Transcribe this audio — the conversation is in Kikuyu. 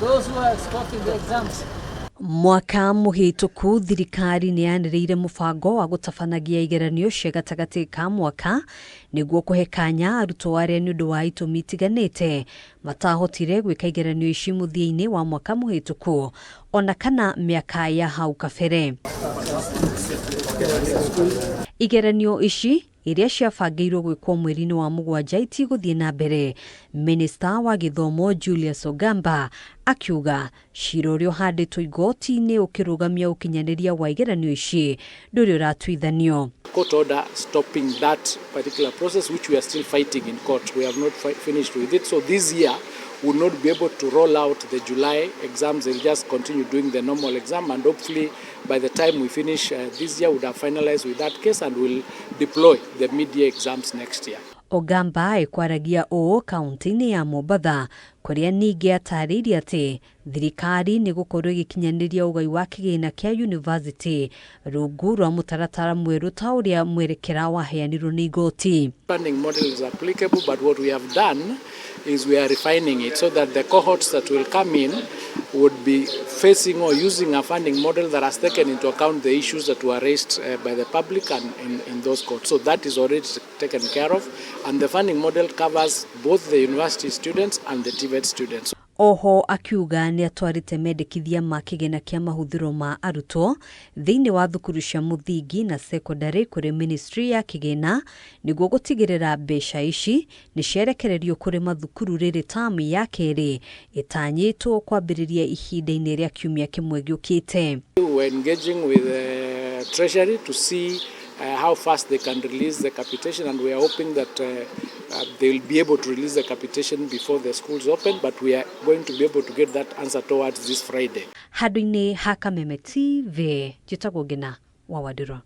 Those who are escorting the exams. Mwaka mũhĩtũku thirikari nĩ yanĩrĩire mũbango wa gũtabanagia igeranio cia gatagatĩ ka mwaka nĩguo kũhe kanya arutwo arĩa nĩ ũndũ wa itũmi itiganĩte matahotire gwĩka igeranio ici mũthia-inĩ wa mwaka mũhĩtũku ona kana mĩaka ya hau kabere. Igeranio ici iria ciabangĩirwo gwĩkwo mweri-inĩ wa mũgwanja itigũthiĩ na mbere. Minista wa gĩthomo Julius Ogamba akiuga cira ũrĩa ũhandĩtwo igoti-inĩ ũkĩrũgamia ũkinyanĩria wa igeranio ici ndũrĩ ũratuithanio. Court order stopping that particular process, which we are still fighting in court. We have not finished with it. So this year, we will not be able to roll out the July exams. They'll just continue doing the normal exam, and hopefully by the time we finish this year, we would have finalized with that case and we'll deploy the mid-year exams next year. Ogamba ekwaragia ũũ kaunti-inĩ ya Mombatha kũrĩa ningĩ atarĩirie atĩ thirikari nĩ gũkorwo ĩgĩkinyanĩria ũgai wa kĩgĩna kĩa yunivasĩtĩ rungu rwa mũtaratara mwerũ ta ũrĩa mwerekera waheanirwo nĩ igoti. Funding model is applicable, but what we have done is we are refining it so that the cohorts that will come in would be facing or using a funding model that has taken into account the issues that were raised by the public and in those courts. So that is already taken care of, and the funding model covers both the university students and the TVET students. Oho akiuga nĩ atwarĩte mendekithia ma kĩgĩna kĩa mahũthĩro ma arutwo thĩinĩ wa thukuru cia mũthingi na sekondarĩ kũrĩ ministry ya kĩgĩna nĩguo gũtigĩrĩra mbeca ici nĩ ciarekererio kũrĩ mathukuru rĩrĩ tamu ya kerĩ ĩtanyĩtwo kwambĩrĩria ihinda-inĩ rĩa kiumia kĩmwe gĩũkĩte. We're engaging with the Treasury to see how fast they can release the capitation, and we are hoping that they will be able to release the capitation before the schools open, but we are going to be able to get that answer towards this Friday. Handũ-inĩ ha Kameme TV njĩtagwo Ngina wa Wandĩrwa.